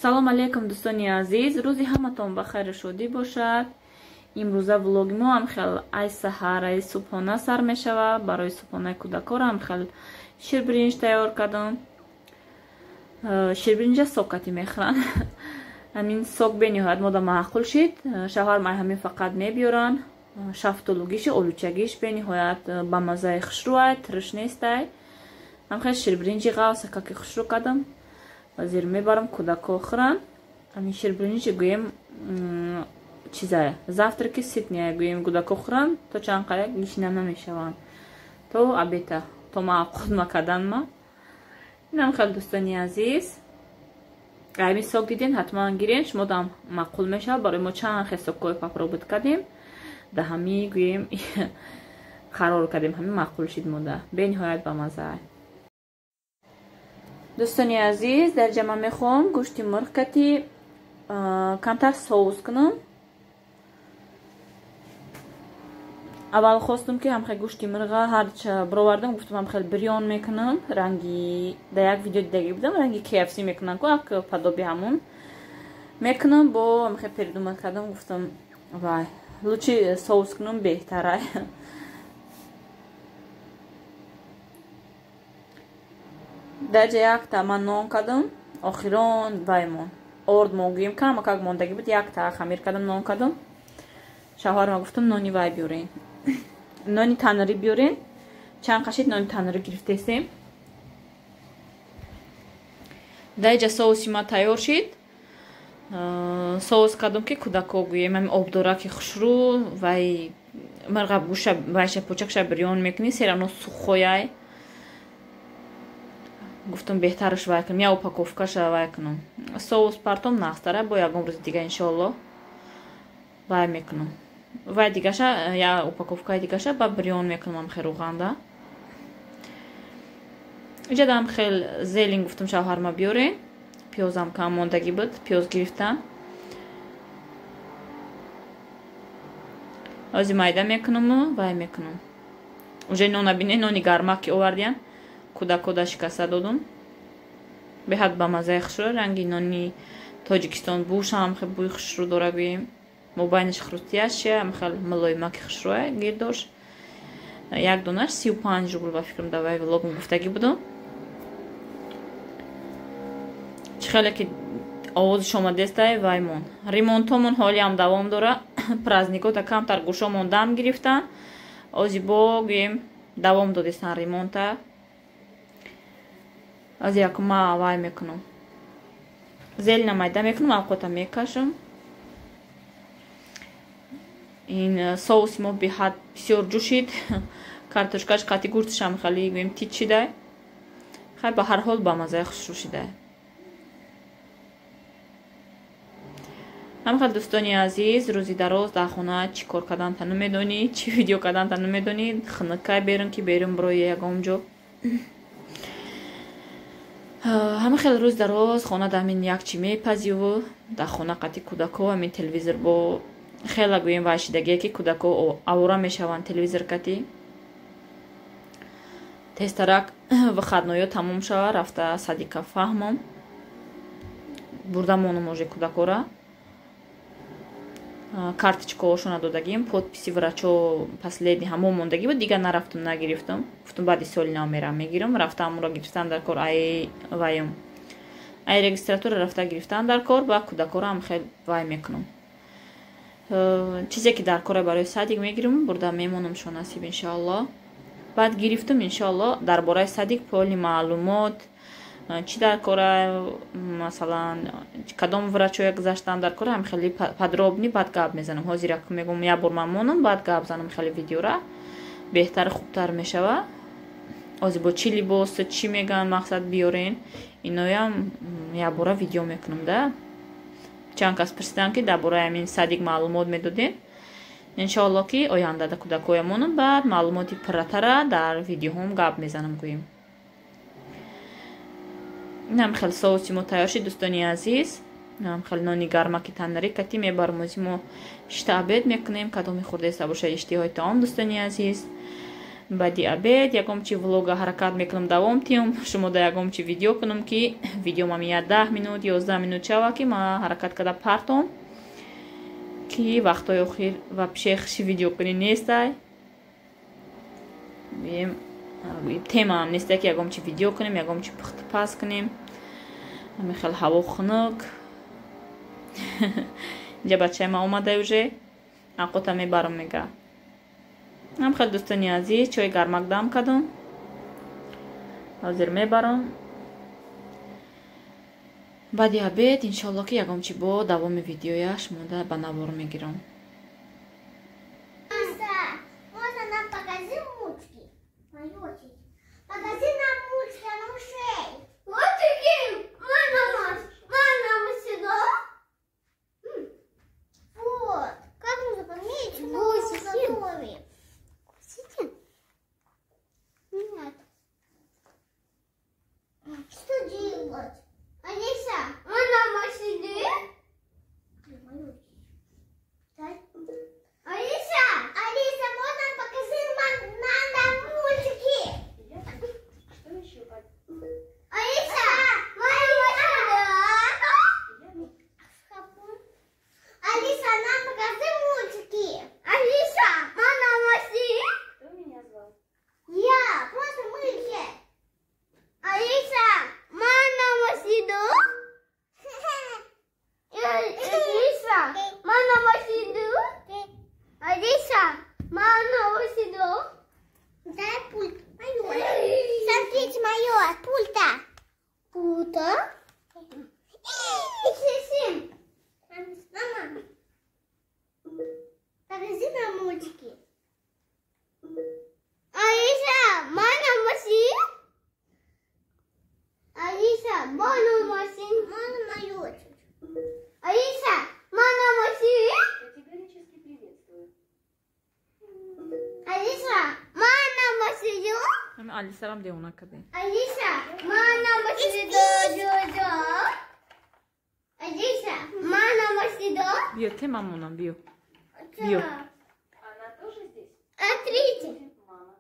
Салом алейкум, дӯстони азиз. Рӯзи ҳаматон ба хайру шодӣ бошад. Имрӯза влоги мо ҳам хел ай саҳар, ай субҳона сар мешавад. Барои субҳонаи кӯдакора ҳам хел ширбиринҷ тайёр кардам. Ширбиринҷа сокати мехӯранд. Ҳамин сок бениҳоят мода маъқул шид. Шавҳар май ҳамин фақат мебиёранд. Шафтолугиши, олучагиш бениҳоят ба маззаи хушрӯай, тирш нестай. Ҳам хел ширбиринҷи ғавсакаки хушрӯ кардам. Зир мебарам кӯдако хӯранд. Ҳамин ширбиринҷи гӯем чизае, завтраки ситния гӯем кӯдако хӯранд, то чанд қаяк гишина намешаванд. То обета, то маъқул накардан ма. Инам хел дӯстони азиз. Ҳамин сок диден, ҳатман гирен, шумо дам маъқул мешавад. Барои мо чанд хел сокҳои попробовать кардем. Да ҳами гӯем қарор кардем, ҳамин маъқул шид мода. Бениҳоят ба мазза. Дӯстони азиз, дар ҷама мехоҳам гӯшти мурғ кати камтар соус кунам. Аввал хостум ки ҳамхел гӯшти мурға ҳарча бировардам, гуфтам ҳамхел бирён мекунам, ранги дар як видео дидагӣ будам, ранги KFC мекунам ку, ак подоби ҳамун мекунам, бо ҳамхел передумат кардам, гуфтам вай лучше соус кунам беҳтарай. Дар ҷа якта ман нон кардам, охирон ваймон орд мо гӯем камакак мондагӣ буд, якта хамир кардам, нон кардам. Шавҳарма гуфтам нони вай биёрен, нони таннурӣ биёрен. Чанд қашид нони таннурӣ гирифтесем. Дар ҷа соуси ма тайёр шид. Соус кардам ки кӯдако гӯем ҳамин обдораки хушрӯ вай мирға гӯша вайша почакша бирён мекунӣ, серано сухояй. Гуфтам беҳтараш вай кунам, я упаковкаша вай кунам. Соус партом нағзтара, бо ягон рӯзи дига иншоалло вай мекунам. Вай дигаша, я упаковкаи дигаша ба бирён мекунам хел рӯғанда. Иҷадам хел зелень гуфтам шавҳарма биёрен. Пиёзам кам мондагӣ буд, пиёз гирифтам. Ози майда мекунаму вай мекунам. Уже нона бине, нони гармак ки овардиян. Кӯдакода шикаста додум. Беҳад ба маззаи хушрӯ, ранги нони Тоҷикистон бӯшам хел бӯи хушрӯ дора гӯем. Мобайнаш хрустияш, хел мулоимаки хушрӯ гирдош. Як донаш 35 рубл ба фикрам давай влогм гуфтагӣ будум. Чӣ хеле ки овозиш омадестай ваймон. Ремонтомон ҳолиам давом дора. Праздникота камтар гӯшомон дам гирифтан. Ози бо гӯем давом додестан ремонта. Аз як ма вай мекунам. Зелена майда мекунам, авқота мекашам. Ин соуси мо беҳад бисёр ҷӯшид. Картошкаш қати гуртшам хали гӯем тит шидай. Хай ба ҳар ҳол ба маззаи хушрӯ шидай. Ҳамхел дӯстони азиз, рӯзи дароз дар хона чӣ кор кардан та намедонӣ, чӣ видео кардан та намедонӣ, хунукай берун ки берун бирои ягон ҷо. Ҳама хел рӯз дароз хона дар ҳамин як чӣ мепазиву дар хона қати кӯдако ҳамин телевизор бо хела гӯем вайшидагие ки кӯдако авора мешаванд телевизор кати. Тезтарак выходноё тамом шава, рафта садика фаҳмам. Бурда монум уже кӯдакора. Карточкаҳошона додагим, подписи врачо последний ҳамон мондагӣ буд, дигар нарафтум, нагирифтам. Гуфтум баъди соли нав мерам мегирам. Рафта ҳамонро гирифтан дар кор, ай ваем. Ай регистратура рафта гирифтан дар кор, ба кӯдакора ҳам хел вай мекунам. Чизе ки дар кора барои садик мегирам, бурда мемонам шо насиб иншоалло. Баъд гирифтум иншоалло дар бораи садик полни маълумот, чӣ дар кора, масалан, кадом врачоя гузаштан дар кора, ҳам хеле подробни баъд гап мезанам. Ҳозир як мегӯм як бор ман монам, баъд гап занам хеле видеора беҳтар хубтар мешава. Ҳозир бо чӣ либос, чӣ мегӯянд мақсад биёрен, иноям як бора видео мекунам да. Чанд кас пурсиданд ки дар бораи ҳамин садик маълумот медодем. Иншоалло ки оянда да кӯдакоя монам, баъд маълумоти пурратара дар видеоҳом гап мезанам гӯем. Инам хел соуси мо тайёр шид дӯстони азиз. Инам хел нони гармаки таннурӣ кати мебарам, ози мо шишта обед мекунем. Кадоми хӯрдаеста бошад иштиҳои таом дӯстони азиз. Баъди обед ягом чи влога ҳаракат мекунам, давом тиём, шумо да ягом чи видео кунам, ки видеомам я 10 минут, 11 минут шава, ки ма ҳаракат карда партом, ки вақтҳои охир вообще хуши видеокунӣ нестай. Темаам нестай, ки ягом чи видео кунем, ягом чи пухту паз кунем. Ҳамин хел ҳаво хунук. Инҷа бачаи ма омада, уже ақота мебарам, мега. Ҳам хел, дӯстони азиз, чои гармак дам кардам, ҳозир мебарам. Баъди обед, иншолло, ки ягом чи бо давоми видеояш монда ба навор мегирам. Можно нам покажи мультики? Покажи нам мультики, она ушей. Мультики! Мама, мама, сюда. Вот. Как нужно поменять? Гусики. Нет. Что делать? Алиса, мама, сиди. Алиса, Алиса, можно покажи нам мультики? Что еще? Алиса, мама, сюда. Алиса, нам покажи мультики. Алиса, мама, сиди. Кто меня звал? Я, просто мультики. Алиса, мама, сиду. Алиса, мама, сиду. Алиса, мама, сиду. Дай пульт. Моё. Смотрите, моё. Пульта. Пульта. Мама, покажи нам мультики. Алиса, мама, сиду. Алиса, мама, мама, мою. Алиса, мама, Категорически приветствую. Алиса, мама, сиду. Алисарам девона кардем. Алиса, мама, сиду. Алиса, мама, сиду. Биё, те мамонам, биё. Биё. Она тоже здесь? Смотрите. Мама.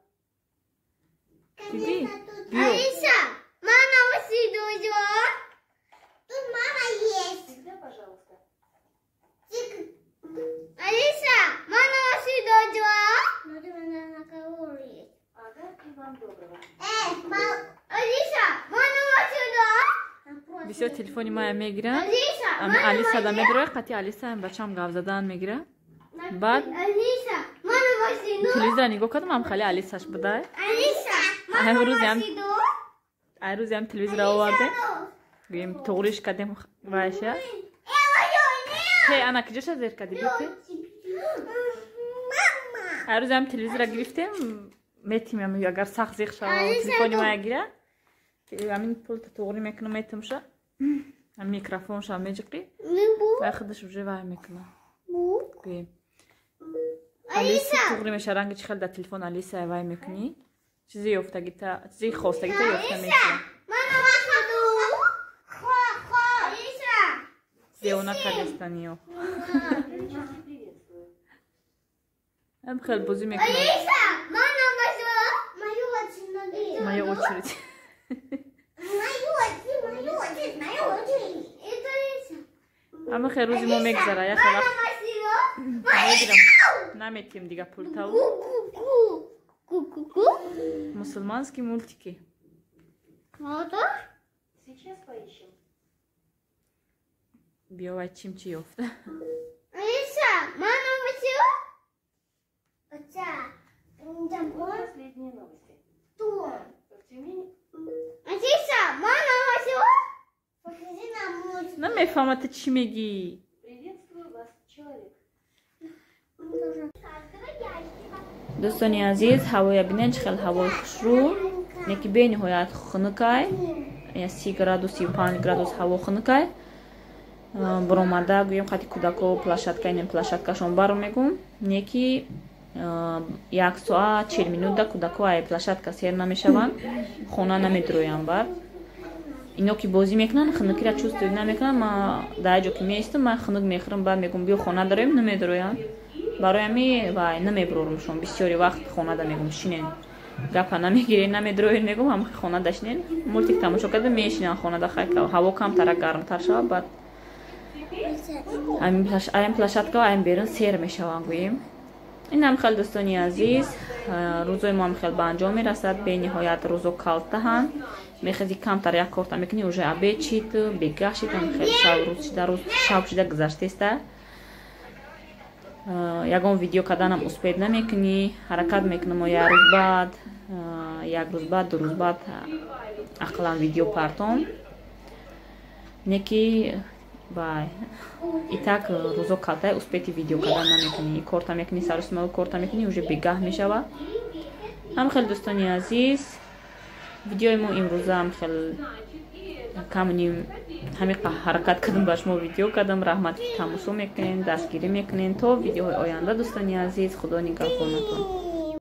Диди? Биё. Алиса, мама, сиду. Тут мама есть. Всегда, пожалуйста. Алиса, мама, сиду. На кого есть? Ага, и вам доброго. Алиса, мама, сюда. Бисёр телефони мая мегиранд. Алиса, Алиса да медроя, қати Алиса бачам гап задан мегира. Баъд Алиса, мама, сиду. телевизора нигоҳ кардам, ам хали Алисаш будай. Алиса, Ай, мама, рӯзиам сиду. ай рӯзиам телевизора овардем. Гӯем, туғриш кардем вайша. Те ана киҷоша зер кардӣ, биё те. Мама. Ай рӯзиам телевизора гирифтем, метим, агар сахт зиқ шава, телефони мая гира. Ҳамин пулта туғрӣ мекунам, метимша. Ҳамин микрофонша меҷиқӣ. Вай худаш уже вай мекуна. Гӯем. Алиса туғрӣ меша, ранги чӣ хел дар телефон Алиса вай мекунӣ. Чизи ёфтагита, чизи хостагита ёфта мекунӣ. Мама, сиду. Алиса. Девона кардестаниё. Категорически приветствую. Ҳам хел бозӣ мекунам. Алиса, мама, сюда. Мою очередь. Моя очередь. Мою очередь, мою очередь, мою очередь. Это Алиса. Ҳама хел рӯзи мо мегзара, як вақт Мама, сиду. мегирам. Наметим дига пултаву. Ку-ку-ку. Ку-ку-ку. Мусульманские мультики. Вот. Сейчас поищем. Биё, вай чим чи ёфта. Алиса, мама, сюда. Отца, Последние новости. Том. В Тюмени Алиса, мама, сюда. Покажи нам мультик. Намефаҳма, ту чӣ мегӣ? Приветствую вас, человек. Дӯстони азиз, ҳавоя бинед, чӣ хел ҳавои хушрӯ, не ки бениҳоят хунукай, я 30 градус, 35 градус ҳаво хунукай. Баромада, гӯем, қати кӯдако площадка, инем площадкашон баро мегум, не ки як соат 40 минута кӯдако ай площадка сер намешаванд, хона намедроянд. Баъд ино ки бозӣ мекунанд, хунукиро чувствовать намекунанд. Ма дар ҷо ки меистам, ман хунук мехӯрам, баъд мегум, биё, хона дароем, намедроянд. Барои ҳами вай намебурорумшон бисёри вақт, хонада мегум, шинен. Гапа намегирен, намедроен, мегум, ҳам хона дашнен, мультик тамошо карда мешинан хонада. Хай, ҳаво камтара гармтар шава, баъд аям площадка, аям берун сер мешаванд, гӯем. Инам хел, дӯстони азиз, рӯзои мо ҳам хел ба анҷом мерасад. Бениҳоят рӯзо калтаҳанд. Мехези, камтар як корта мекунӣ, уже обед шид, бегаҳ шид, ҳам хел шав рӯз шида, рӯз шав шида гузаштеста. Ягон видео карданам успеть намекунӣ. Ҳаракат мекунам, як рӯз баъд, як рӯз баъд, 2 рӯз баъд ақаллан видео партом. Не ки вай и так рӯзо калтай, успеть и видео кардан намекунӣ. Корта мекунӣ, сарусимаи корта мекунӣ, уже бегаҳ мешава. Ҳам хел, дӯстони азиз, видеои мо имрӯзаам хел камним ҳамиқа ҳаракат кардам, ба шумо видео кардам. Раҳмат, ки тамошо мекунен, дастгирӣ мекунен. То видеоҳои оянда, дӯстони азиз, Худо нигаҳбонатон.